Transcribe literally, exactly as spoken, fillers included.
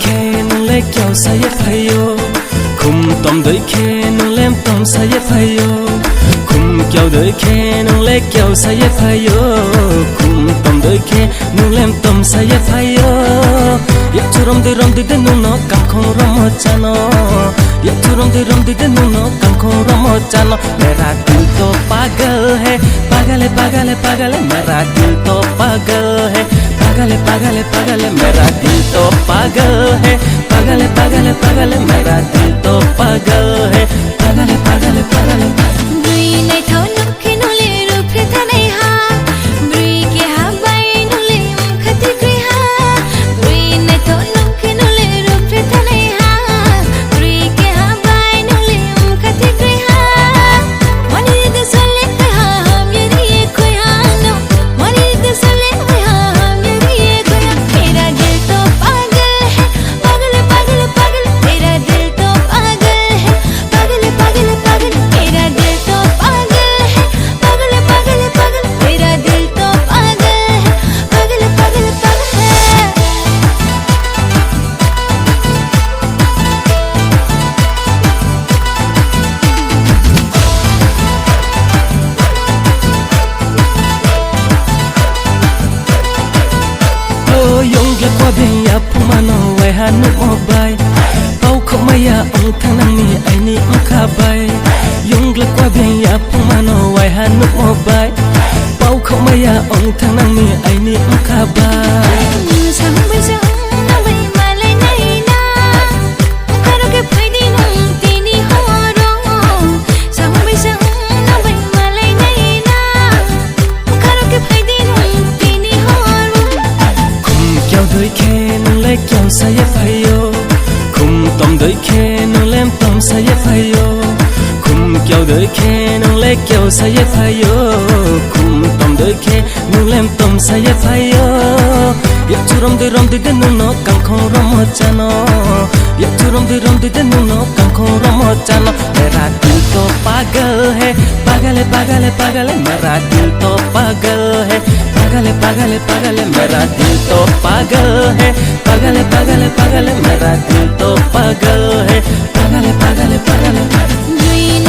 Khe nung le kyau sa ye phaio, khum tom doi khe nung lem tom sa ye phaio, khum kyau doi khe nung le kyau sa ye phaio, khum tom doi khe nung lem tom sa ye phaio. Yak churom doi rom doi de nung no kangkhong romo chano, yak churom doi rom doi de nung no kangkhong romo chano. Mera dil to pagal hai, pagal hai, pagal hai, pagal hai, mera dil to pagal hai, pagal hai, pagal hai, pagal hai, mera dil to pagal hai, pagal hai, pagal hai, pagal hai, mera dil to pagal hai, pagal hai, pagal hai, pagal hai. Bwrwi naithok nung khe nung le ruphi thanai ha, bwrwi keha bai nung le wngkha tikri ha, bwrwi naithok nung khe nung le ruphi thanai ha, bwrwi keha bai nung le wngkha tikri ha. Mani de sole koi ha, hamyari koi ha no. Mani de sole koi ha, hamyari koi ha. Mera dil to pagal hai, pagal, pagal, pagal. Mera dil to pagal hai, pagal, pagal, pagal. Mera dil to pagal hai, pagal, pagal, pagal. Mera dil to pagal hai, pagal, pagal, pagal hai. O yong le kwa beng ya phuma no wai ha nuk mo bai. Pau khok ma ya ong thang nang ni ai ni ong kha bai. Yong le kwa beng ya phuma no wai ha nuk mo bai. Pau khok ma ya ong thang nang ni ai ni ong kha bai. Sang bai sang na bai malai nai na. Karo khe phaidi nung tini horo. Sang bai sang na bai malai nai na. Karo khe phaidi nung tini horo. Khum kyau doi khe nung le kyau sa ye phaio. Khum tom doi khe nung lem tom sa ye phaio. Khum kyau doi khe nung le kyau sa ye phaio. Khum tom doi khe nung lem tom sa ye phaio. Yak churom doi rom doi de nung no kangkhong romo chano. Yak churom doi rom doi de nung no kangkhong romo chano. Mera dil to pagal hai, pagal hai, pagal hai, pagal hai. Mera dil to pagal hai, pagal hai, pagal hai, pagal hai. Mera dil to pagal hai, pagal hai, pagal hai, pagal hai. Mera dil to pagal hai, pagal hai, pagal hai, pagal hai.